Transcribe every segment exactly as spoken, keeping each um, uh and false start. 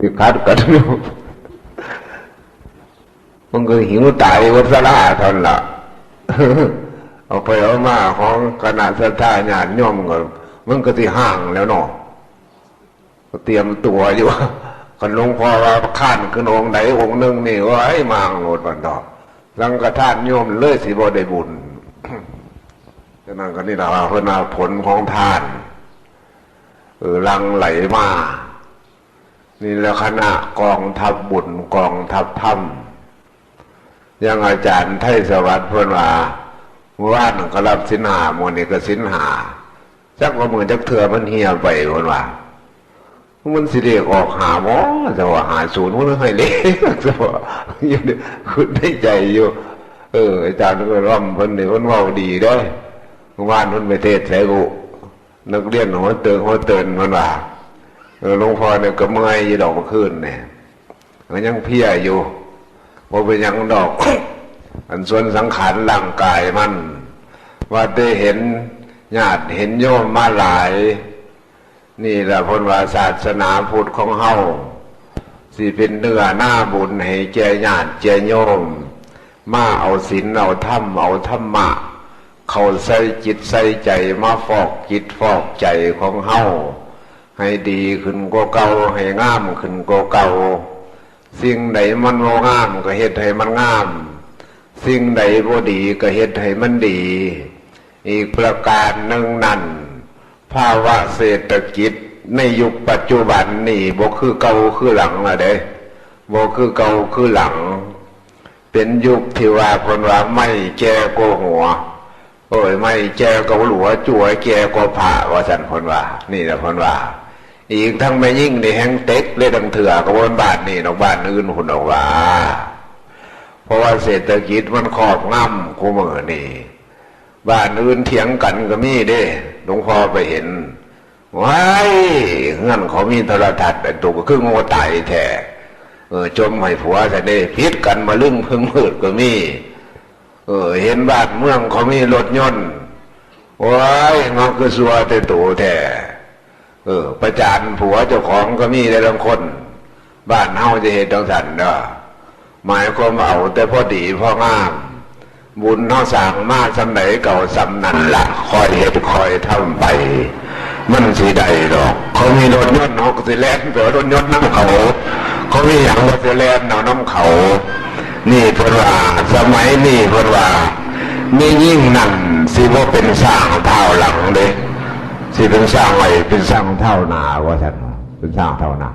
สิขัดกันอยู่ มันก็หิวตายวัดสลาเท่านั้นล่ะ เอาไปเอามาของคณะศรัทธาญาติโยมก็ มันก็สิห่างแล้วเนาะ ก็เตรียมตัวอยู่ คันหลวงพ่อว่าข้านขึ้นองค์ใดองค์หนึ่งนี่ ว่าไอ้มางโลดวันดอก สังฆทานโยมเลยสิบ่ได้บุญ ฉะนั้นก็นี่แหละว่าเพิ่นว่าผลของทาน เออ หลั่งไหลมา นี่แหละคณะกองทัพบุญกองทัพธรรม อย่างอาจารย์ไทยสวัสดิ์เพิ่นว่า เมื่อวานก็รับศีลห้า มื้อนี้ก็ศีลห้า จักว่ามื้อจักเทื่อมันเหี่ยไปเพิ่นว่า มันสิเลขออกห้าบ่ แต่ว่าห้าศูนย์มันให้เลข แต่ว่าอยู่ใน คิดในใจอยู่ เออ อาจารย์ก็ร่ำเพิ่นนี่เพิ่นเว้าดีเด้อ เมื่อวานเพิ่นไปเทศน์ไสบุ นักเรียนหัวเติงหัวเตินเพิ่นว่า เออ หลวงพ่อเนี่ยก็เมื่อยอยู่ดอกเมื่อคืนเนี่ย ก็ยังเพลียอยู่ บ่เป็นหยังดอก อันส่วนสังขารร่างกายมัน ว่าแต่เห็นญาติเห็นโยมมาหลาย นี่แหละเพิ่นว่าศาสนาพุทธของเฮา สิเป็นเนื้อนาบุญให้แก่ญาติแก่โยม มาเอาศีลเอาธรรมเอาธรรมะ เข้าใส่จิตใส่ใจ มาฟอกจิตฟอกใจของเฮา ให้ดีขึ้นกว่าเก่า ให้งามขึ้นกว่าเก่า สิ่งใดมันบ่งามก็เฮ็ดให้มันงาม สิ่งใดบ่ดีก็เฮ็ดให้มันดี อีกประการหนึ่งนั่น ภาวะเศรษฐกิจในยุคปัจจุบันนี่บ่คือเก่าคือหลังละเด้ บ่คือเก่าคือหลัง เป็นยุคที่ว่าเพิ่นว่าไม้แก่กว่าหัว โอ้ย ไม้แก่กว่าหลัว จั่วแก่กว่าผ้า ว่าซั่นเพิ่นว่า นี่แหละเพิ่นว่า อีกทั้งแม่ยิ่งนี่แฮงเต็กเลยดังเถื่อก็บ่แม่นบ้านนี่ดอก บ้านอื่นพุ้นดอกว่า เพราะว่าเศรษฐกิจมันครอบงำคู่มื้อนี่ บ้านอื่นเถียงกันก็มีเด้ หลวงพ่อไปเห็น ว้าย เฮือนเขามีโทรทัศน์ อันตัวก็คือโง่ตายแท้ เออ จมให้ผัวซะเด้ ผิดกันมาลึงเพิ่งมืดก็มี เออ เห็นบ้านเมืองเขามีรถยนต์ โอ้ย มันคือซัวแต่ตัวแท้ เออ ประจานผัวเจ้าของก็มีได้ลางคน บ้านเฮาจะเฮ็ดจังซั่นเด้อ หมายความว่าเอาแต่พอดีพองาม บุญเฮาสร้างมาส่ำใดก็เอาส่ำนั่นละ ค่อยเฮ็ดค่อยทำไป มันสิได้ดอก เขามีรถยนต์ เฮาก็สิแล่นไปเอารถยนต์นำเขา เขามีหยังก็สิแล่นเอานำเขา นี่เพิ่นว่า สมัยนี้เพิ่นว่า แม่ยิ่งนั่นสิบ่เป็นช้างเท้าหลังเด้ สิเป็นช้างไว้ เป็นช้างเท้าหน้า ว่าซั่น เป็นช้างเท้าหน้า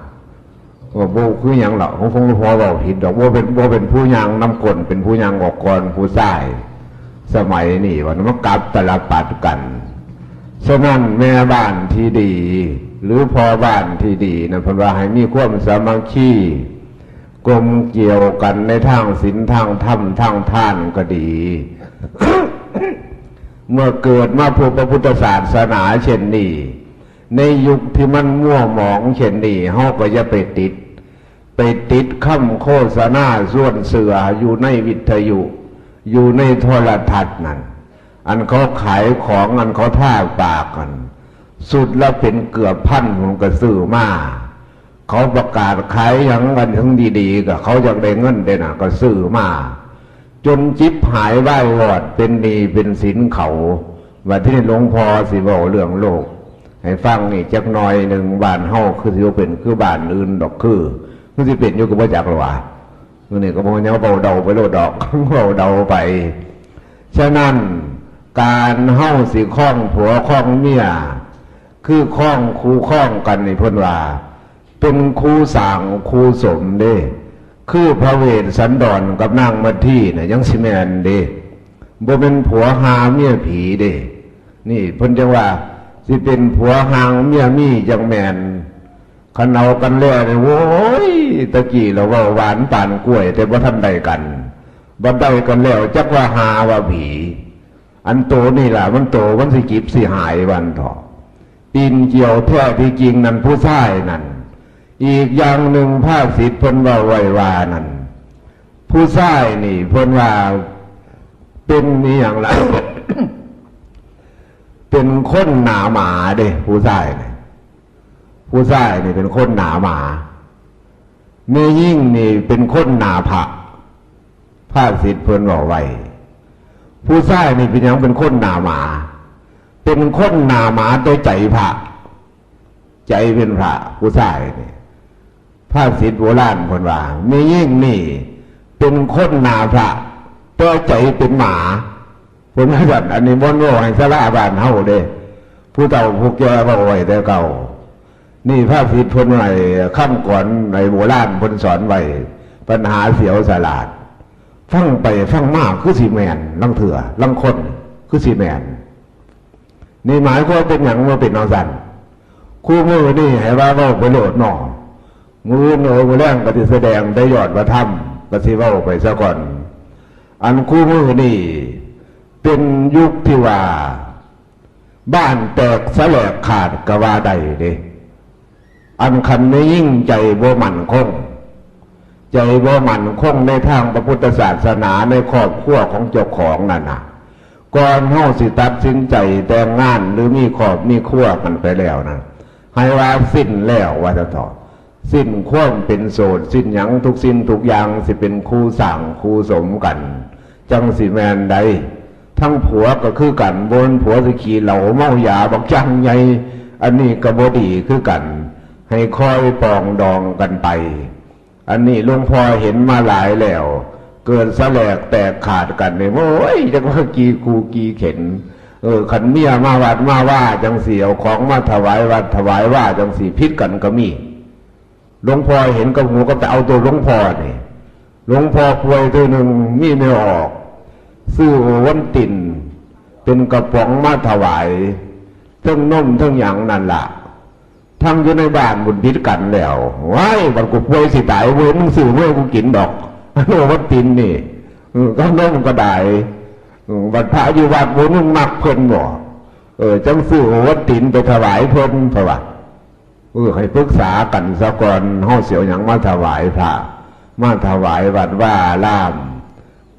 ก็บ่คือหยังหรอก ของหลวงพ่อเว้าผิดดอก บ่เป็น บ่เป็นผู้ย่างนำก้น เป็นผู้ย่างออกก่อน ผู้ชาย สมัยนี้ว่ามันกลับตลปัดกัน ฉะนั้นแม่บ้านที่ดี หรือพ่อบ้านที่ดีนะ เพิ่นว่าให้มีความสามัคคี กลมเกลียวกันในทางศีล ทางธรรม ทางทานก็ดี เมื่อเกิดมาพบพระพุทธศาสนาเช่นนี้ ในยุคที่มันมัวหมองเช่นนี้ เฮาก็อย่าไปติด ไปติดคำโฆษณาชวนเชื่ออยู่ในวิทยุ อยู่ในโทรทัศน์นั่น อันเขาขายของ อันเขาทาปากกัน ชุดละเป็นเกือบพัน ผมก็ซื้อมา เขาประกาศขายหยังกันทั้งดีๆ ก็เขาอยากได้เงินเด้นะ ก็ซื้อมา จนจิบหายวายวอด เป็นหนี้เป็นสินเขา บัดที่นี่หลวงพ่อสิเว้าเรื่องโลก ให้ฟังนี่จักหน่อยหนึ่ง บ้านเฮาคือสิบ่เป็นคือบ้านอื่นดอก คือ คือสิเป็นอยู่ก็บ่จักหรอกว่า มื้อนี้ก็บ่ยังเว้าเดาไปโลดดอก เว้าเดาไป ฉะนั้นการเฮาสิครองผัวครองเมีย คือครองคู่ครองกันนี่เพิ่นว่า เป็นคู่สร้างคู่สมเด้ คือพระเวสสันดรกับนางมัททีน่ะยังสิแม่นเด้ บ่แม่นผัวห่าเมียผีเด้ นี่เพิ่นจังว่าสิเป็นผัวห่างเมียมีจังแม่น คันเอากันแล้วนี่ โว้ย ตะกี้เราเว้าหวานปานกล้วย แต่บ่ทันได้กัน บัดได้กันแล้วจักว่าห่าว่าผี อันโตนี่ล่ะมันโตมันสิจิบสิหายวันเถาะ ปีนเกี่ยวแท้ที่จริงนั่นผู้ชายนั่น อีกอย่างหนึ่งภาษิตเพิ่นเว้าไว้ว่านั่น ผู้ชายนี่เพิ่นว่าเป็นอีหยังล่ะ เป็นคนหนาหมาเด้ ผู้ชายนี่ ผู้ชายนี่เป็นคนหนาหมา แม่หญิงนี่เป็นคนหน้าพระ ภาษิตเพิ่นเว้าไว้ ผู้ชายนี่เป็นหยังเป็นคนหน้าหมา เป็นคนหน้าหมาแต่ใจพระ ใจเป็นพระ ผู้ชายนี่ ภาษิตโบราณเพิ่นว่า แม่หญิงนี่เป็นคนหน้าพระ แต่ใจเป็นหมา เพิ่นว่าซั่น อันนี้บ่แม่นเว้าให้สาราบ้านเฮาเด้ ผู้เฒ่าผู้แก่เว้าไว้แต่เก่า นี่ภาษิตเพิ่นไว้ คำกลอนในโบราณเพิ่นสอนไว้ ปัญหาเสียวสลาด ฟังไปฟังมาคือสิแม่น ลางเทื่อ ลางคน คือสิแม่น นี่หมายความเป็นหยังว่าเป็นจั่งซั้น คู่มื้อนี่ให้ว่าเว้าไปโลดเนาะ มื้ออื่นเออมื้อแลงก็สิแสดงแต่ยอดพระธรรม ก็สิเว้าไปซะก่อน อันคู่มื้อนี่เป็นยุคที่ว่า บ้านแตกสาแหรกขาดก็ว่าได้เด้ อันคันแม่หญิงใจบ่มั่นคง ใจบ่มั่นคงในทางพระพุทธศาสนาในครอบครัวของเจ้าของนั่นน่ะ ก่อนเฮาสิตัดสินใจแต่งงานหรือมีครอบมีครัวกันไปแล้วนะ ให้ว่าสิ้นแล้วว่าซะเถาะ สิ้นความเป็นโสด สิ้นหยังทุกสิ่งทุกอย่าง สิเป็นคู่สร้างคู่สมกัน จั่งสิแม่นได้ ทั้งผัวก็คือกัน บ่แม่นผัวสิขี้เหล้าเมายาบักจั่งใหญ่ อันนี้ก็บ่ดีคือกัน ให้คอยปรองดองกันไป อันนี้หลวงพ่อเห็นมาหลายแล้ว เกิดสาแหรกแตกขาดกันนี่ โอ้ย จักว่ากี่คู่กี่เข็ญ เออ คันเมียมาวัดมาว่าจั่งซี้ เอาของมาถวายวัดถวายว่าจั่งซี้ ผิดกันก็มี หลวงพ่อเห็นกับหูกับตา เอาตัวหลวงพ่อนี่ หลวงพ่อป่วยเทื่อหนึ่ง มีแนวออก ซื้อโอวัลติน เป็นกระป๋องมาถวาย เทิงนมเทิงหยังนั่นล่ะ ทั้งอยู่ในบ้านบุญผิดกันแล้ว ว้าย บัดกูป่วยสิตายเว้ย มึงซื้อเว้ย กูกินดอก โอวัลตินนี่ เออ กับนมก็ได้ เออ บัดพระอยู่วัด โว้ย มึงมักเพิ่นบ่ เออ จั่งซื้อโอวัลตินไปถวายเพิ่น เพราะว่า เออ ให้ปรึกษากันซะก่อน เฮาสิเอาหยังมาถวายพระ มาถวายวัดวาอาราม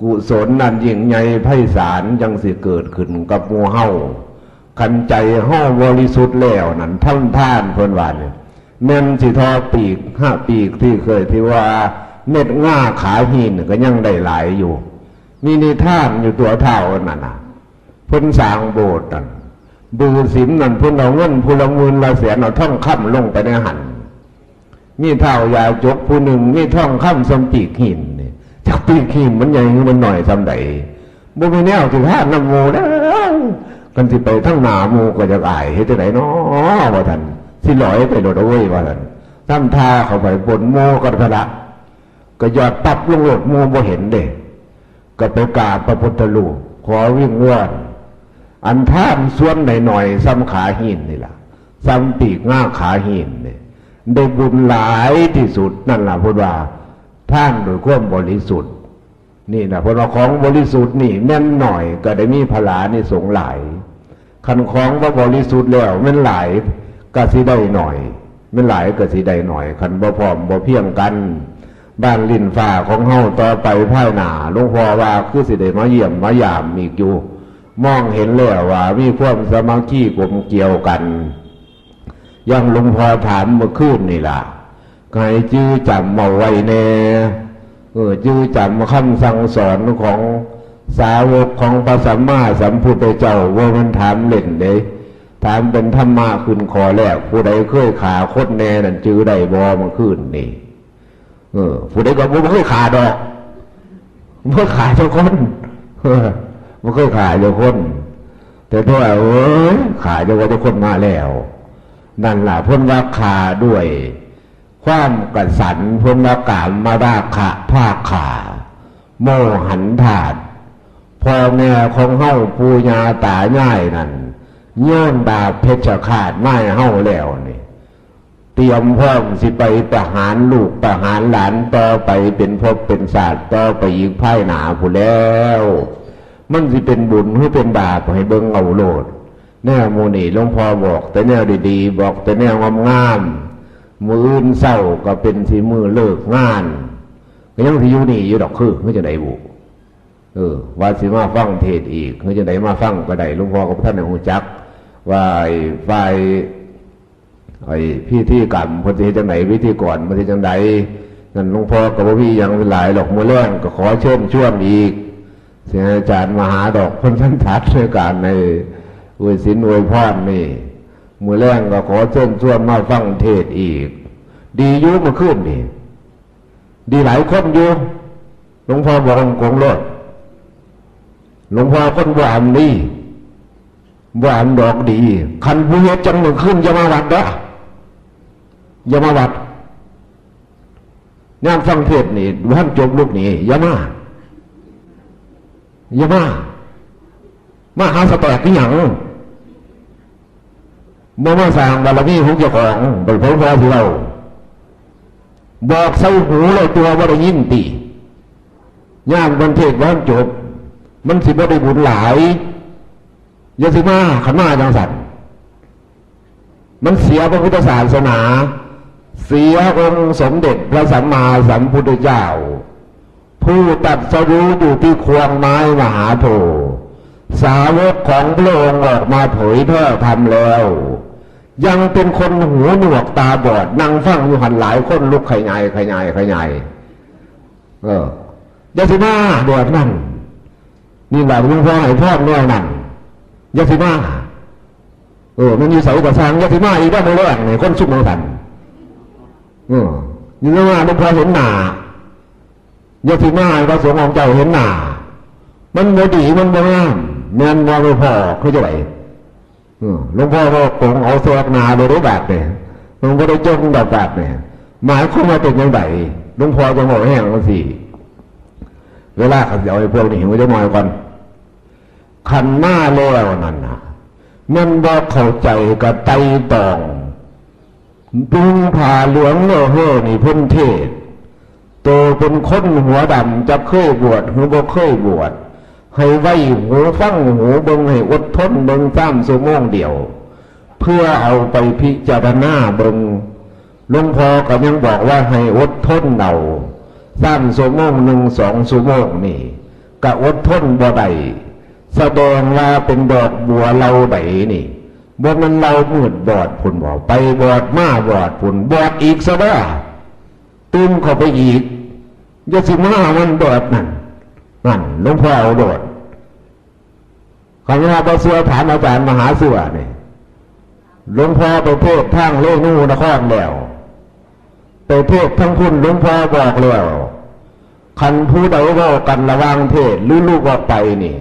กุศลนั้นยิ่งใหญ่ไพศาล จั่งสิเกิดขึ้นกับหมู่เฮา คันใจเฮาบริสุทธิ์แล้วนั่น ทำทานเพิ่นว่านี่ แม่นสิทอปีก หาปีกที่เคยที่ว่าเม็ดง่าขาหินก็ยังได้หลายอยู่ มีนิทานอยู่ตัวเฒ่านั่นน่ะ เพิ่นสร้างโบสถ์นั่น บือศีลนั่น เพิ่นเอาเงินผู้ละหมื่นละแสน เอาทองคำลงไปในหั่น มีท้าวยาจกผู้หนึ่ง มีทองคำส่ำปีกหินนี่ จักปีกหินมันใหญ่หรือมันน้อยส่ำใด บ่มีแนวสิทานนำหมู่แล้ว คันสิไปทางหน้าหมู่ก็อยากอาย เฮ็ดจั่งใดน้อ ว่าซั่น สิลอยไปโลดเว้ย ว่าซั่น ทำท่าเข้าไปบนหมู่ก็ทะละ ก็ยอดปั๊บลงโลด หมู่บ่เห็นเด้ ก็ไปกราบพระพุทธรูป ขอวิงวอน อันทานส่วนหน่อยๆ ส่ำขาหินนี่ล่ะ ส่ำปีกง่าขาหินนี่ ได้บุญหลายที่สุด นั่นล่ะเพิ่นว่า ทานด้วยความบริสุทธิ์ นี่นะ เพิ่นว่าของบริสุทธิ์นี่แม่นหน่อยก็ได้มีพลานิสงส์หลาย คันของบ่บริสุทธิ์แล้วแม่นหลายก็สิได้หน่อย แม่นหลายก็สิได้หน่อย คันบ่พร้อมบ่เพียงกัน บ้านลิ้นฟ้าของเฮาต่อไปภายหน้า หลวงพ่อว่าคือสิได้มาเยี่ยมมายามอีกอยู่ มองเห็นแล้วว่ามีความสามัคคีกลมเกลียวกัน อย่างหลวงพ่อถามเมื่อคืนนี่ล่ะ ก็ให้จื่อจำเอาไว้แน่ เออ จื่อจำคำสั่งสอนของสาวกของพระสัมมาสัมพุทธเจ้า บ่แม่นถามเล่นเด้ ถามเป็นธรรมะขึ้นข้อแรก ผู้ใดเคยฆ่าคนแน่นั่นจื่อได้บ่เมื่อคืนนี่ เออ ผู้ใดก็บ่เคยฆ่าดอก บ่ฆ่าจักคน เออ บ่เคยฆ่าจักคน แต่ถ้าว่า เอ้ย ฆ่าจักว่าจักคนมาแล้ว นั่นล่ะ เพิ่นว่าฆ่าด้วยความกระสัน เพิ่นว่ากามราคะพาฆ่า โมหันทาต พ่อแม่ของเฮา ปู่ย่าตายายนั่น โยนดาบเพชฌฆาตมาให้เฮาแล้วนี่ เตรียมพร้อมสิไปประหารลูกประหารหลานต่อไปเป็นภพเป็นชาติต่อไปอีกภายหน้าพู้นแล้ว มันสิเป็นบุญหรือเป็นบาปให้เบิ่งเอาโลด แนวหมู่นี้หลวงพ่อบอกแต่แนวดีๆ บอกแต่แนวงามๆ มื้ออื่นเช้าก็เป็นสิมื้อเลิกงาน ก็ยังสิอยู่นี่อยู่ดอก คือ คือจั่งใดบุ เออ ว่าสิมาฟังเทศน์อีก คือจั่งใดมาฟังก็ได้ หลวงพ่อก็บ่ทันได้ฮู้จัก ว่าไอ้ฝ่าย ไอ้พิธีกรรมเพิ่นสิเฮ็ดจั่งใด พิธีกรเพิ่นสิจั่งใด นั่นหลวงพ่อก็บ่มีหยังหลายดอก มื้อแลงก็ขอเชิญชวนอีก สิให้อาจารย์มาหาดอกเพิ่นสันทัดในการในอวยศีลอวยพรนี่ มื้อแลงก็ขอเชิญชวนมาฟังเทศน์อีก ดีอยู่เมื่อคืนนี่ ดีหลายคนอยู่ หลวงพ่อบอกตรงๆโลด หลวงพ่อคนบ่อ่านดี บ่อ่านดอกดี คันผู้เฮ็ดจังมื้อคืนอย่ามาวัดเด้อ อย่ามาวัด ยามฟังเทศน์นี่ บ่ทันจบลูกนี่ อย่ามา อย่ามา มาหาสแตกอีหยัง บ่มาสร้างบารมีของเจ้าของ บ่พอสิเว้า บอกใส่หูแล้วตัวบ่ได้ยินติ ยามเพิ่นเทศน์บ่ทันจบ มันสิบ่ได้บุญหลาย อย่าสิมา คันมาจังซั่น มันเสียพระพุทธศาสนา เสียองค์สมเด็จพระสัมมาสัมพุทธเจ้า ผู้ตรัสรู้อยู่ที่ควงไม้มหาโพธิ์ สาวกของพระองค์ออกมาเผยแพร่ธรรมแล้ว ยังเป็นคนหูหนวกตาบอด นั่งฟังอยู่หั่นหลายคนลุกขยายขยายขยาย เออ อย่าสิมาแบบนั้น นี่แหละหลวงพ่อให้พรแนวนั้น อย่าสิมา เออ มันอยู่ไสก็ซ่าง อย่าสิมาอีกแล้ว มื้อแลงนี่ คนซุ่มจังซั่น เออ นี่หลวงพ่อ หลวงพ่อเห็นหน้า อย่าสิมาให้พระสงฆ์องค์เจ้าเห็นหน้า มันบ่ดี มันบ่งาม แม่นบ่ หลวงพ่อ คือจังได๋ เออ หลวงพ่อก็คงเอาแซกหน้าเลยเด้อบาดนี่ มันบ่ได้จงดอกบาดนี่ หมายความว่าเป็นจังได๋ หลวงพ่อจะบอกแห้งจังซี่ เวลาเขาสิเอาไอ้พวกนี้หิวจักหน่อยก่อน คันมาแล้วนั่นน่ะ แม่นบ่เข้าใจก็ไต่ตอง นุ่งผ้าเหลืองเลอะเฮ้อนี่เพิ่นเทศน์ โตเป็นคนหัวดำ จักเคยบวชหรือบ่เคยบวช ให้ไว้หูฟังหูเบิ่ง ให้อดทนเบิ่งสามชั่วโมงเดียว เพื่อเอาไปพิจารณาเบิ่ง หลวงพ่อก็ยังบอกว่าให้อดทนเอา สามชั่วโมงหนึ่ง สองชั่วโมงนี่ ก็อดทนบ่ได้ แสดงว่าเป็นดอกบัวเหล่าใดนี่ บ่แม่นเหล่ามืดบอดพุ้นบ่ ไปบอดมาบอดพุ้น บอดอีกซะเด้อ ตื่มเข้าไปอีก อย่าสิมามันบอดนั่น นั่น หลวงพ่อเอาโลด คันว่าบ่เชื่อถามอาจารย์มหาเสือนี่ หลวงพ่อไปเทศน์ทางเรนูนครแล้ว ไปเทศน์ทางพุ้น หลวงพ่อบอกแล้ว คันผู้ใดเว้ากันระหว่างเทศน์หรือลุกออกไปนี่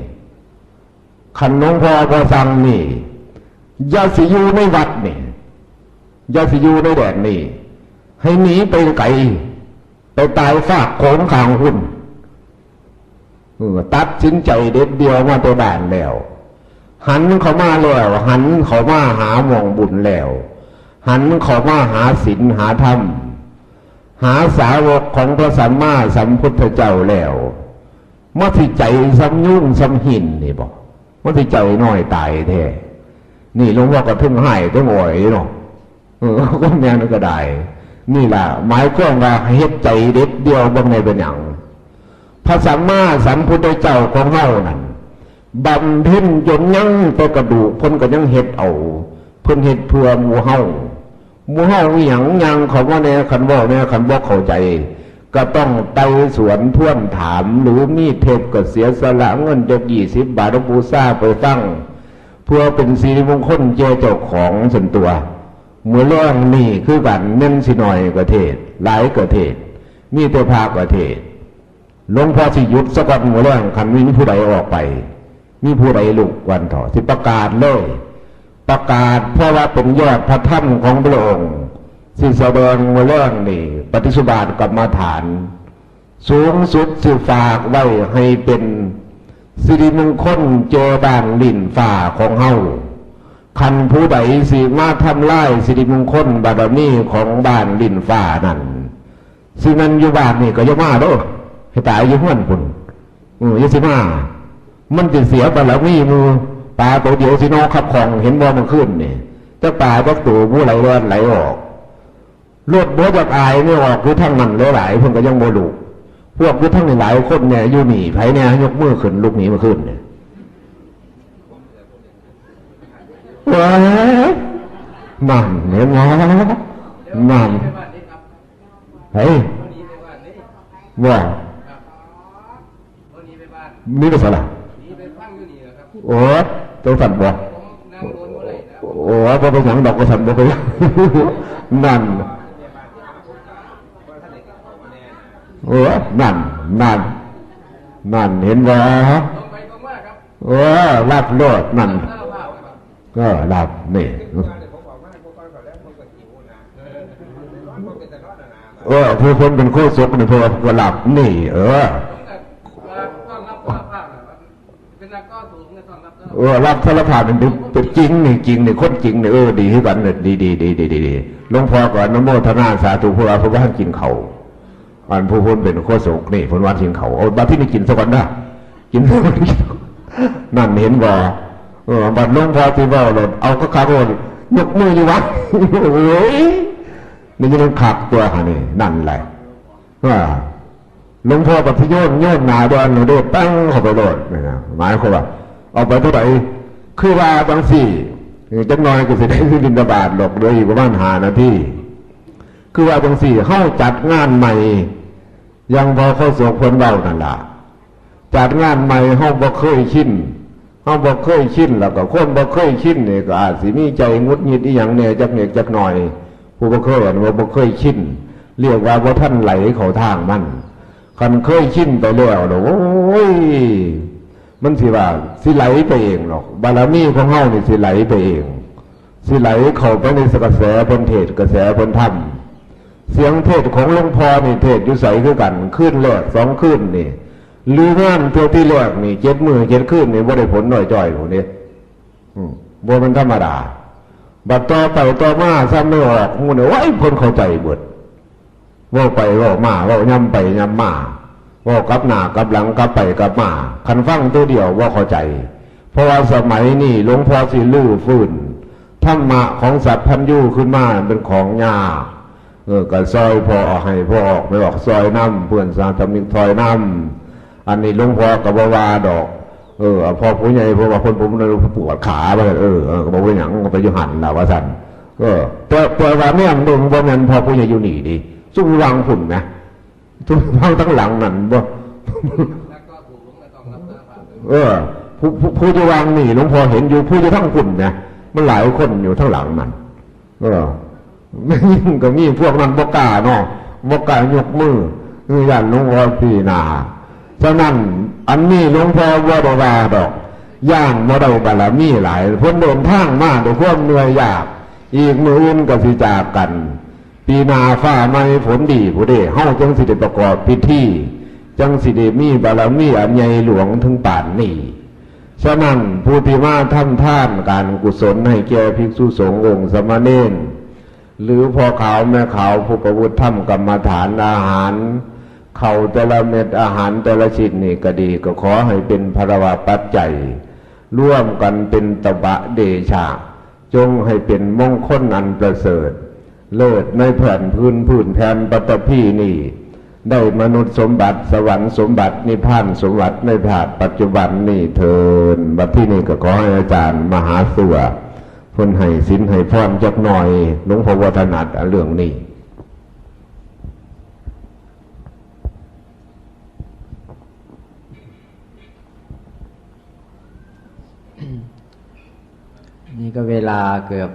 คันหลวงพ่อบ่สั่งนี่ อย่าสิอยู่ในวัดนี่ อย่าสิอยู่ในแดนนี่ ให้หนีไปไกล ไปตายฟากโขงข้างพุ้น เออ ตัดสินใจเด็ดเดี่ยวมาแต่บ้านแล้ว หันเข้ามาแล้ว หันเข้ามาหาหม่องบุญแล้ว หันเข้ามาหาศีลหาธรรม หาสาวกของพระสัมมาสัมพุทธเจ้าแล้ว มาสิใจส่ำยุงส่ำหินนี่บ่ มาสิใจน้อยตายแท้ นี่หลวงพ่อกระเทิงไห้เทิงอ่อยเนาะ เออ ก็แม่นก็ได้ นี่ล่ะ หมายความว่าเฮ็ดใจเด็ดเดี่ยวบ่แม่นเป็นหยัง พระสัมมาสัมพุทธเจ้าของเฮานั่น บำเพ็ญจนยังแต่กระดูก เพิ่นก็ยังเฮ็ดเอา เพิ่นเฮ็ดเพื่อหมู่เฮา หมู่เฮาอีหยัง ย่างเข้ามาแหน่ คันเว้าแหน่ คันบ่เข้าใจ ก็ต้องไต่สวนทวงถาม หรือมีเทปก็เสียสละเงินจักยี่สิบบาทบูชาไปฟัง เพื่อเป็นสิริมงคลแก่เจ้าของส่วนตัว มื้อแลงนี่คือกัน แม่นสิน้อยก็เทศน์ หลายก็เทศน์ มีแต่พระก็เทศน์ หลวงพ่อสิหยุดซะก่อนมื้อแลง คันมีผู้ใดออกไป มีผู้ใดลุกก่อนเถาะ สิประกาศเลย ประกาศ เพราะว่าเป็นยอดพระธรรมของพระองค์ สิแสดงมื้อแลงนี่ ปฏิสุบาทกรรมฐาน สูงสุดสิฝากไว้ให้เป็นสิริมงคลแก่บ้านลิ้นฟ้าของเฮา คันผู้ใดสิมาทำลายสิริมงคลบารมีของบ้านลิ้นฟ้านั่น สิแม่นอยู่บ้านนี่ก็อย่ามาเด้อ ให้ตายอยู่เฮือนพุ้น เออ อย่าสิมา มันสิเสียบารมีหมู่ ปลาตัวเดียวสินอกคับของ เห็นบ่เมื่อคืนนี่ จักปลาจักตัว บ่ไหลแล่นไหลออก รถบ่อยากอายนี่ออกอยู่ทางนั้นหลายๆ เพิ่นก็ยังบ่ลุก พวกอยู่ทางนี้หลายคนแน่ อยู่นี่ ไผแน่ ยกมือขึ้น ลุกหนีเมื่อคืนนี่ ว้าย นั่น เห็นบ่ นั่น เฮ้ย ว่า ครับ วันนี้ไปบ้าน นี่ไปใสล่ะ นี่ไปฟังอยู่นี่แหละครับ โอ้ จังซั่นบ่ ผมนั่งโดนบ่ได้นะ โอ้ บ่เป็นหยังดอก ว่าซั่น บ่เป็นหยัง นั่น โอ้ นั่น นั่น นั่น เห็นบ่ ตรงไปตรงมาครับ โอ้ รับโลด นั่น สารภาพครับ ก็รับนี่ เออ ผู้คนเป็นโฆษกนี่ เพราะว่าก็รับนี่ เออ ผมก็ เอ่อ ต้องรับสารภาพนะครับ เป็นนักต่อสู้ ผมก็ต้องรับสารภาพ เออ รับสารภาพนี่เป็นจริงนี่ จริงนี่ คนจริงนี่ เออ ดีคือกันเนี่ย ดี ดี ดี ดี ดี หลวงพ่อก็อนุโมทนาสาธุ เพราะว่าเพิ่นบ่ทันกินข้าว อันผู้เพิ่นเป็นโฆษกนี่ เพิ่นว่ากินข้าว เอาบัดที่นี่กินซะก่อนนะ กินซะก่อน นั่นเห็นบ่ เออ บัดหลวงพ่อสิเว้าโลด เอาคักๆโลด ยกมืออยู่วัด โอ้ย นี่ยังคักตัวหั่นนี่ นั่นแหละ ว่า หลวงพ่อก็สิโยน โยนหน้าด่วนโลดเด้ ปังเข้าไปโลดนี่นะ หมายความว่า เอาไปเท่าไหร่ คือว่าจังซี่ จักหน่อยก็สิได้บิณฑบาตดอก เหลืออีกประมาณห้านาที คือว่าจังซี่ เฮาจัดงานใหม่ อย่างพ่อโฆษกเพิ่นเว้านั่นล่ะ จัดงานใหม่ เฮาบ่เคยชิน เฮาบ่เคยชิน แล้วก็คนบ่เคยชินนี่ก็อาจสิมีใจหงุดหงิดอีหยังแหน่จักนิดจักหน่อย ผู้บ่เคย อันว่าบ่เคยชิน เรียกว่าบ่ทันไหลเข้าทางมัน คันเคยชินไปแล้วแล้ว โอ้ย มันสิว่าสิไหลไปเองหรอก บารมีของเฮานี่สิไหลไปเอง สิไหลเข้าไปในกระแสเพิ่นเทศน์ กระแสเพิ่นธรรม เสียงเทศน์ของหลวงพ่อนี่เทศน์อยู่ไสคือกัน คืนแรกสองคืนนี่ หรืองานเทื่อที่แรกนี่ เจ็ดมื้อเจ็ดคืนนี่ บ่ได้ผลน้อยจ้อยหมู่นี้ อืม บ่แม่นธรรมดา บัดต่อไปต่อมา ซ้ำไม่ออกหมู่นี่ โอ้ย เพิ่นเข้าใจเบิด เว้าไปเว้ามา เว้ายามไปยามมา เว้ากลับหน้ากลับหลัง กลับไปกลับมา คันฟังเทื่อเดียวบ่เข้าใจ เพราะว่าสมัยนี้หลวงพ่อสิรื้อฟื้นธรรมะของสัพพัญญูขึ้นมา เป็นของยาก เออ ก็ซอยพ่อออก ให้พ่อออก แม่ออก ซอยนำ เพื่อนสาธมิกซอยนำ อันนี้หลวงพ่อก็บ่ว่าดอก เออ พ่อผู้ใหญ่ เพราะว่าเพิ่น ผมปวดขา ว่าซั่น เออ เออ ก็บ่เป็นหยัง ก็ไปอยู่หั่นล่ะ ว่าซั่น เออ แต่ แต่ว่าแนมเบิ่งบ่แม่นพ่อผู้ใหญ่อยู่นี่เด้ ซุมวางพุ่นนะ ซุมวางทั้งหลังนั่นบ่ เออ ผู้ ผู้ ผู้อยู่วางนี่หลวงพ่อเห็นอยู่ ผู้อยู่ทั้งพุ่นนะ มันหลายคนอยู่ทั้งหลังนั่น เออ แม่นยิ่งก็มีพวกนั้นบ่กล้าเนาะ บ่กล้ายกมือ เออ ย้านหลวงพ่อพิจารณา ฉะนั้นอันนี้หลวงพ่อบ่ได้ว่าดอก ย้านบ่ได้บารมีหลาย เพิ่นเดินทางมาด้วยความเหนื่อยยาก อีกมื้ออื่นก็สิจากกัน ปีหน้าฟ้าใหม่ฝนดีพุ้นเด้ เฮาจังสิได้ประกอบพิธี จังสิได้มีบารมีอันใหญ่หลวงถึงปานนี้ ฉะนั้นผู้ที่มาทำทานการกุศลให้แก่ภิกษุสงฆ์องค์สามเณร หรือพ่อขาวแม่ขาวผู้ประพฤติธรรมกรรมฐาน อาหาร ข้าวแต่ละเม็ด อาหารแต่ละชิ้นนี่ก็ดี ก็ขอให้เป็นพลวปัจจัย ร่วมกันเป็นตบะเดชะ จงให้เป็นมงคลอันประเสริฐ เลิศในแผ่นพื้น พื้นแผ่นปฐพีนี้ ได้มนุษย์สมบัติ สวรรค์สมบัติ นิพพานสมบัติในชาติปัจจุบันนี้เทอญ บัดที่นี่ก็ขอให้อาจารย์มหาสัว เพิ่นให้ศีลให้พรจักหน่อย หลวงพ่อบ่ถนัดเรื่องนี้ นี่ก็เวลาเกือบ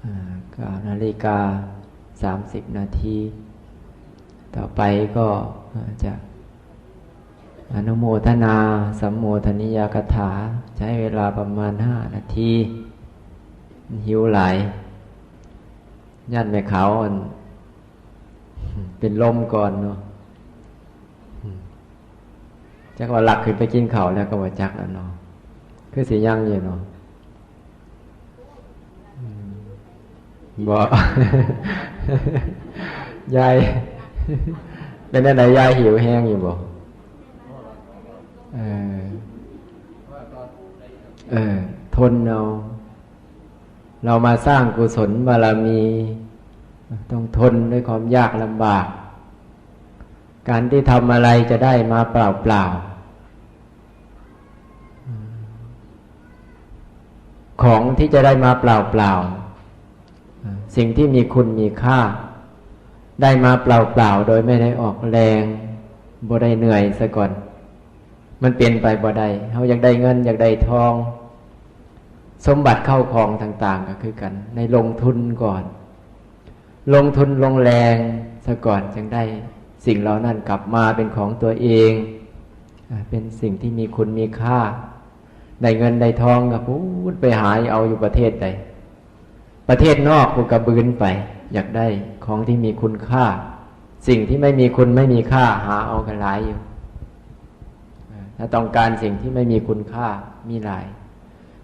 อ่า เก้านาฬิกาสามสิบนาที ต่อไปก็ อ่า จะอนุโมทนาสัมโมทนิยกถา ใช้เวลาประมาณห้านาที หิวหลาย ย่านแม่ขาวอัน เป็นลมก่อนเนาะ จักว่าลักขึ้นไปกินข้าวแล้วก็บ่จักแล้วเนาะ คือสิยังอยู่เนาะ อืม บ่ ยาย เป็นจั่งใด ยายหิวแฮงอยู่บ่ เออ เออ ทนเอา เรามาสร้างกุศลบารมี ต้องทนด้วยความยากลำบาก การที่ทำอะไรจะได้มาเปล่าๆ ของที่จะได้มาเปล่าๆ สิ่งที่มีคุณมีค่า ได้มาเปล่าๆ โดยไม่ได้ออกแรง บ่ได้เหนื่อยซะก่อน มันเป็นไปบ่ได้ เฮาอยากได้เงิน อยากได้ทอง สมบัติเข้าของต่างๆ ก็คือกัน ในลงทุนก่อน ลงทุนลงแรงซะก่อน จึงได้สิ่งเหล่านั้นกลับมาเป็นของตัวเอง อ่า เป็นสิ่งที่มีคุณมีค่า ได้เงินได้ทองก็พูดไปหาเอาอยู่ประเทศใด ประเทศนอกพูดกระบืนไป อยากได้ของที่มีคุณค่า สิ่งที่ไม่มีคุณไม่มีค่าหาเอากันหลายอยู่ อ่า ถ้าต้องการสิ่งที่ไม่มีคุณค่ามีหลาย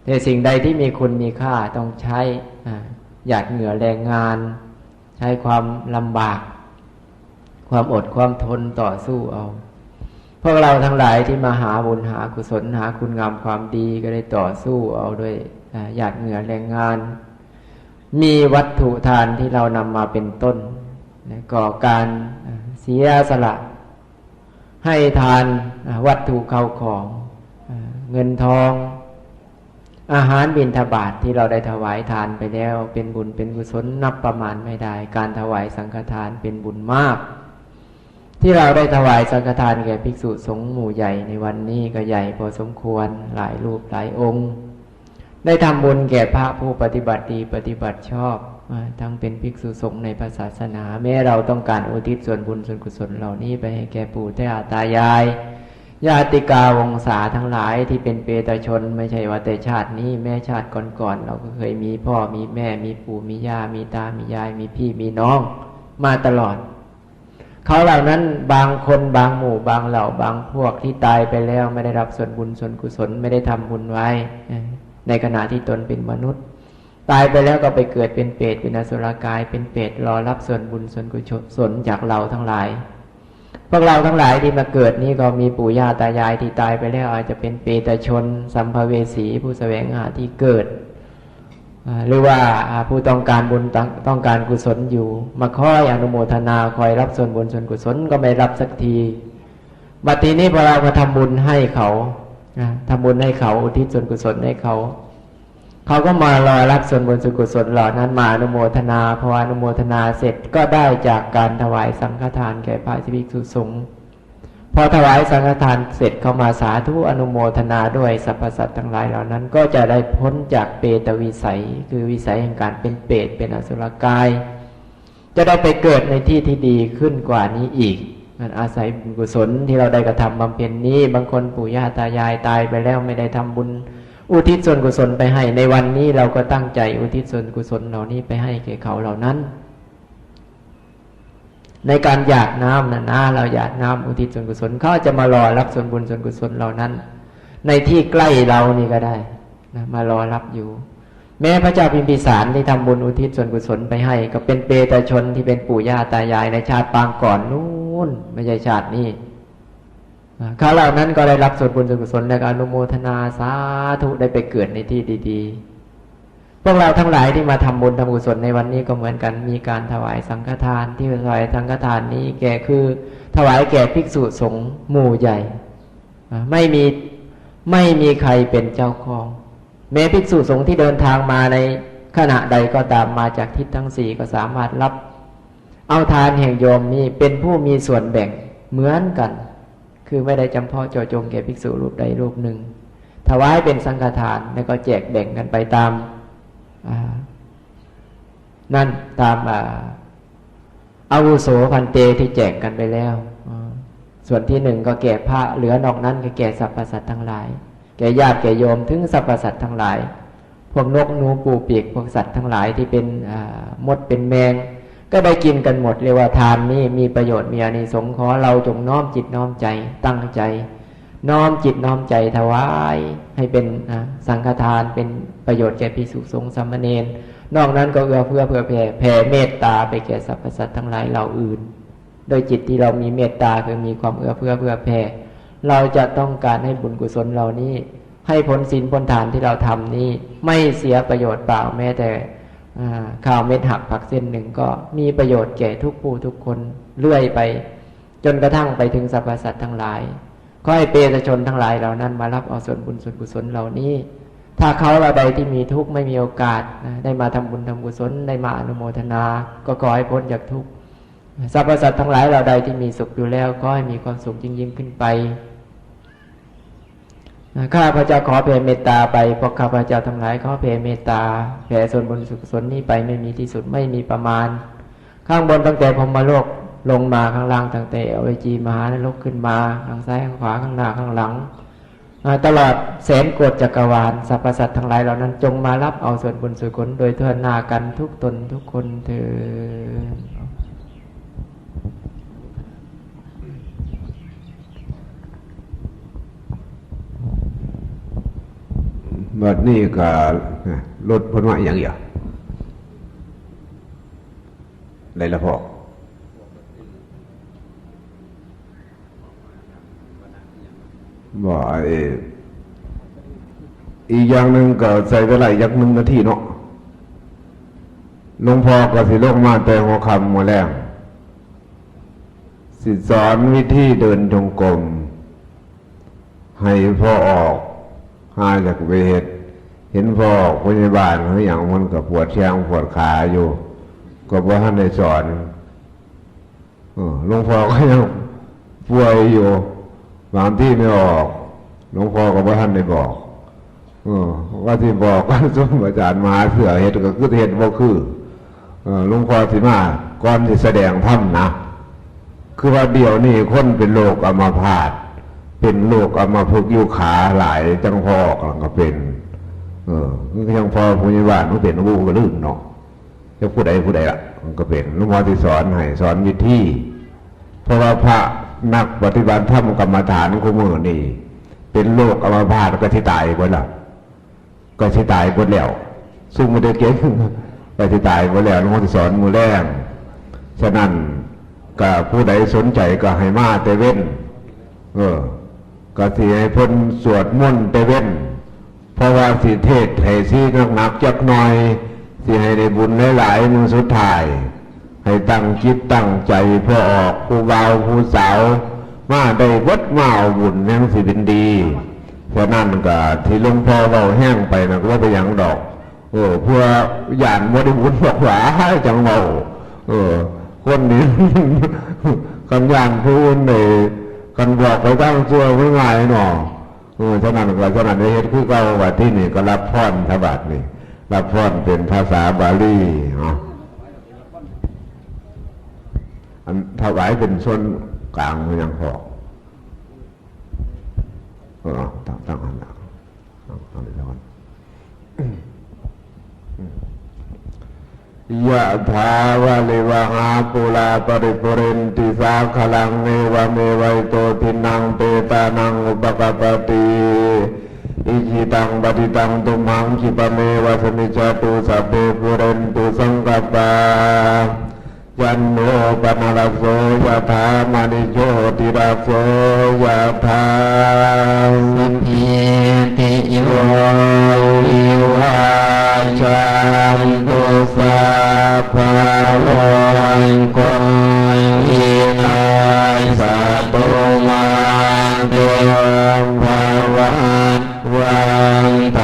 แต่สิ่งใดที่มีคุณมีค่าต้องใช้ อ่า หยาดเหงื่อแรงงาน ใช้ความลำบาก ความอดความทนต่อสู้เอา พวกเราทั้งหลายที่มาหาบุญหากุศลหาคุณงามความดีก็ได้ต่อสู้เอาด้วย อ่า หยาดเหงื่อแรงงาน มีวัตถุทานที่เรานำมาเป็นต้น และก็การ อ่า เสียสละ ให้ทาน อ่า วัตถุเข้าของ อ่า เงินทอง อาหารบิณฑบาตที่เราได้ถวายทานไปแล้ว เป็นบุญเป็นกุศลนับประมาณไม่ได้ การถวายสังฆทานเป็นบุญมาก ที่เราได้ถวายสังฆทานแก่ภิกษุสงฆ์หมู่ใหญ่ในวันนี้ก็ใหญ่พอสมควร หลายรูปหลายองค์ ได้ทำบุญแก่พระผู้ปฏิบัติดีปฏิบัติชอบ อ่า ทั้งเป็นภิกษุสงฆ์ในพระศาสนา แม้เราต้องการอุทิศส่วนบุญส่วนกุศลเหล่านี้ไปให้แก่ปู่ย่าตายาย ญาติกาวงศาทั้งหลายที่เป็นเปตชน ไม่ใช่ว่าแต่ชาตินี้ แม้ชาติก่อนๆ เราก็เคยมีพ่อมีแม่ มีปู่มีย่า มีตามียาย มีพี่มีน้อง มาตลอด เขาเหล่านั้นบางคนบางหมู่บางเหล่าบางพวกที่ตายไปแล้วไม่ได้รับส่วนบุญส่วนกุศล ไม่ได้ทำบุญไว้ เอ่อ ในขณะที่ตนเป็นมนุษย์ ตายไปแล้วก็ไปเกิดเป็นเปรต เป็นอสุรกาย เป็นเปรตรอรับส่วนบุญส่วนกุศลจากเราทั้งหลาย พวกเราทั้งหลายที่มาเกิดนี้ก็มีปู่ย่าตายายที่ตายไปแล้ว อาจจะเป็นเปรตชน สัมภเวสี ผู้แสวงหาที่เกิด อ่า หรือว่า อ่า ผู้ต้องการบุญต้องต้องการกุศลอยู่ มาคอยอนุโมทนา คอยรับส่วนบุญส่วนกุศลก็ไม่รับสักที บัดทีนี้พอเรามาทำบุญให้เขา อ่า ทำบุญให้เขา อุทิศส่วนกุศลให้เขา เขาก็มารอรับส่วนบุญส่วนกุศลเหล่านั้นมาอนุโมทนา พออนุโมทนาเสร็จก็ได้จากการถวายสังฆทานแก่พระภิกษุสงฆ์ พอถวายสังฆทานเสร็จเขามาสาธุอนุโมทนาด้วย สรรพสัตว์ทั้งหลายเหล่านั้นก็จะได้พ้นจากเปตวิสัย คือวิสัยแห่งการเป็นเปรต เป็นอสุรกาย จะได้ไปเกิดในที่ที่ดีขึ้นกว่านี้อีก มันอาศัยบุญกุศลที่เราได้กระทำบำเพ็ญนี้ บางคนปู่ย่าตายายตายไปแล้วไม่ได้ทำบุญอุทิศส่วนกุศลไปให้ ในวันนี้เราก็ตั้งใจอุทิศส่วนกุศลเหล่านี้ไปให้แก่เขาเหล่านั้น ในการหยาดน้ำนะนะ เราหยาดน้ำอุทิศส่วนกุศล เขาอาจจะมารอรับส่วนบุญส่วนกุศลเหล่านั้น ในที่ใกล้เรานี่ก็ได้นะ มารอรับอยู่ แม้พระเจ้าพิมพิสารที่ทำบุญอุทิศส่วนกุศลไปให้ ก็เป็นเปตชนที่เป็นปู่ย่าตายายในชาติปางก่อนนู่น ไม่ใช่ชาตินี้ อ่า เขาเหล่านั้นก็ได้รับส่วนบุญส่วนกุศล และก็อนุโมทนาสาธุได้ไปเกิดในที่ดีๆ พวกเราทั้งหลายที่มาทำบุญทำกุศลในวันนี้ก็เหมือนกัน มีการถวายสังฆทาน ที่ถวายสังฆทานนี้แก่คือถวายแก่ภิกษุสงฆ์หมู่ใหญ่ อ่า ไม่มี ไม่มีใครเป็นเจ้าของ แม้ภิกษุสงฆ์ที่เดินทางมาในขณะใดก็ตาม มาจากทิศทั้งสี่ก็สามารถรับเอาทานแห่งโยมนี้เป็นผู้มีส่วนแบ่งเหมือนกัน คือไม่ได้จำเพาะเจาะจงแก่ภิกษุรูปใดรูปหนึ่ง ถวายเป็นสังฆทาน แล้วก็แจกแบ่งกันไปตาม อ่า นั่น ตาม อ่า อาวุโสภันเตที่แจกกันไปแล้ว อ่า ส่วนที่หนึ่งก็แก่พระ เหลือนอกนั้นก็แก่สรรพสัตว์ทั้งหลาย แก่ญาติแก่โยม ถึงสรรพสัตว์ทั้งหลาย พวกนกหนูปูปีก พวกสัตว์ทั้งหลายที่เป็น อ่า มดเป็นแมง ก็ได้กินกันหมด เรียกว่าทานนี้มีประโยชน์มีอานิสงส์ ขอเราจงน้อมจิตน้อมใจ ตั้งใจ น้อมจิตน้อมใจถวายให้เป็น อ่า สังฆทาน เป็นประโยชน์แก่ภิกษุสงฆ์สามเณร นอกนั้นก็เอื้อเฟื้อเผื่อแผ่ แผ่เมตตาไปแก่สรรพสัตว์ทั้งหลายเหล่าอื่น โดยจิตที่เรามีเมตตา คือมีความเอื้อเฟื้อเผื่อแผ่ เราจะต้องการให้บุญกุศลเหล่านี้ ให้ผลศีลผลทานที่เราทำนี้ ไม่เสียประโยชน์เปล่า แม้แต่ อ่า ข้าวเม็ดหักผักเส้นหนึ่ง ก็มีประโยชน์แก่ทุกผู้ทุกคนเรื่อยไป จนกระทั่งไปถึงสรรพสัตว์ทั้งหลาย ขอให้เปตชนทั้งหลายเหล่านั้นมารับเอาส่วนบุญส่วนกุศลเหล่านี้ ถ้าเขาเหล่าใดที่มีทุกข์ไม่มีโอกาสนะ ได้มาทำบุญทำกุศล ได้มาอนุโมทนา ก็ขอให้พ้นจากทุกข์ สรรพสัตว์ทั้งหลายเหล่าใดที่มีสุขอยู่แล้ว ขอให้มีความสุขยิ่งๆขึ้นไป ข้าพเจ้าขอแผ่เมตตาไป พวกข้าพเจ้าทั้งหลายขอแผ่เมตตา แผ่ส่วนบุญส่วนกุศลนี้ไปไม่มีที่สุดไม่มีประมาณ ข้างบนตั้งแต่พรหมโลกลงมา ข้างล่างตั้งแต่อเวจีมหานรกขึ้นมา ข้างซ้ายข้างขวาข้างหน้าข้างหลัง อ่า ตลอดแสนโกฏจักรวาล สรรพสัตว์ทั้งหลายเหล่านั้นจงมารับเอาส่วนบุญส่วนกุศลโดยทั่วหน้ากันทุกตนทุกคนเทอญ บัดนี้ก็ลดพ้นว่าอย่างเดียว ได้ละพ่อ บ่ เอ่อ อีกอย่างหนึ่งก็ใช้เวลาอีกจักหนึ่งนาทีเนาะ หลวงพ่อก็สิลงมาแต่หัวค่ำมื้อแลง สิสอนวิธีเดินจงกรม ให้พ่อออก หาอยากไปเฮ็ด เห็นพ่อออกพยาบาลหรือหยัง มันก็ปวดแข้งปวดขาอยู่ ก็บ่ทันได้สอน เออ หลวงพ่อก็ยังป่วยอยู่ บางทีไม่ออก หลวงพ่อก็บ่ทันได้บอก เออ ว่าสิบอก ซุมอาจารย์มหาเสือเฮ็ดก็คือเฮ็ดบ่คือ เออ หลวงพ่อสิมาก่อนสิแสดงธรรมนะ คือว่าเดี๋ยวนี้คนเป็นโรคอัมพาต เป็นโรคอัมพฤกษ์อยู่ขาหลาย จังพ่อออกหลังก็เป็น เออ คือจังพ่อพยาบาลมันเป็นอู้ก็ลืมเนาะ จะผู้ใดผู้ใดล่ะ มันก็เป็น หลวงพ่อสิสอนให้ สอนวิธี เพราะว่าพระนักปฏิบัติธรรมกรรมฐานคู่มื้อนี่ เป็นโรคอัมพาตก็สิตายเบิดล่ะ ก็สิตายเบิดแล้ว ซุมบ่ได้เก่ง ก็สิตายเบิดแล้ว หลวงพ่อสิสอนมื้อแลง ฉะนั้นก็ผู้ใดสนใจก็ให้มาแต่เว็น เออ ก็สิให้เพิ่นสวดมนต์แต่เว็น เพราะว่าสิเทศน์ให้สิหนักๆจักหน่อย สิให้ได้บุญหลายๆมื้อสุดท้าย ให้ตั้งจิตตั้งใจเพื่อออกผู้บ่าวผู้สาว มาได้เบิด มาเอาบุญแห่งสิเป็นดี ฉะนั้นก็ที่หลวงพ่อเว้าแฮงไปนะก็บ่เป็นหยังดอก เออ เพื่อย้านบ่ได้บุญดอกหว่า จังเว้า เออ คนนี้ คันย้านผู้อื่นนี่ คันบอกไปทางชั่วมันง่ายเนาะ เออ ฉะนั้นก็ ฉะนั้นได้เฮ็ดคือเก่า บัดที่นี่ก็รับพร ถ้าบัดนี้ รับพรเป็นภาษาบาลีเนาะ อันถวายเป็นส่วนกลางมันยังพอ เออ ตั้ง ตั้งหันหลัง ตั้ง ตั้งหันหลัง ยะถาวาริวหาปูราปริปูเรนติสาคลัง เอวะเมวะอิโตทินังเปตานังอุปกปปติ อิจิตังปฏิตังตุมหังคิปะเมวะสมิจจตุ สัพเพปูเรนตุสังกปปา จันโทปนรสโสยะถามณิโชติรสโสยะถา สัพพิติโยวิวัชชันตุ สัพพะโรโควินัสสตุ มาเตภวัต วันต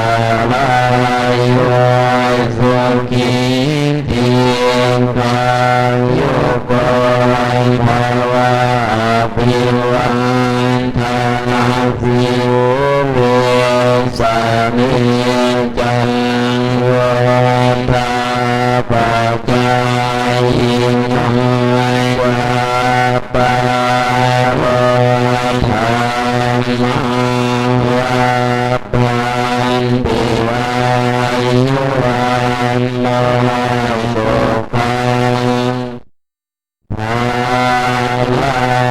รายโย สุขีทีฆายุโกภะ อภิวาทนาสีเลสะ นิจจังวุฒาปะจายิโน ยะ ปาโรธรรมาวัฏฏันติ อายุวัณโนสุขังพะลั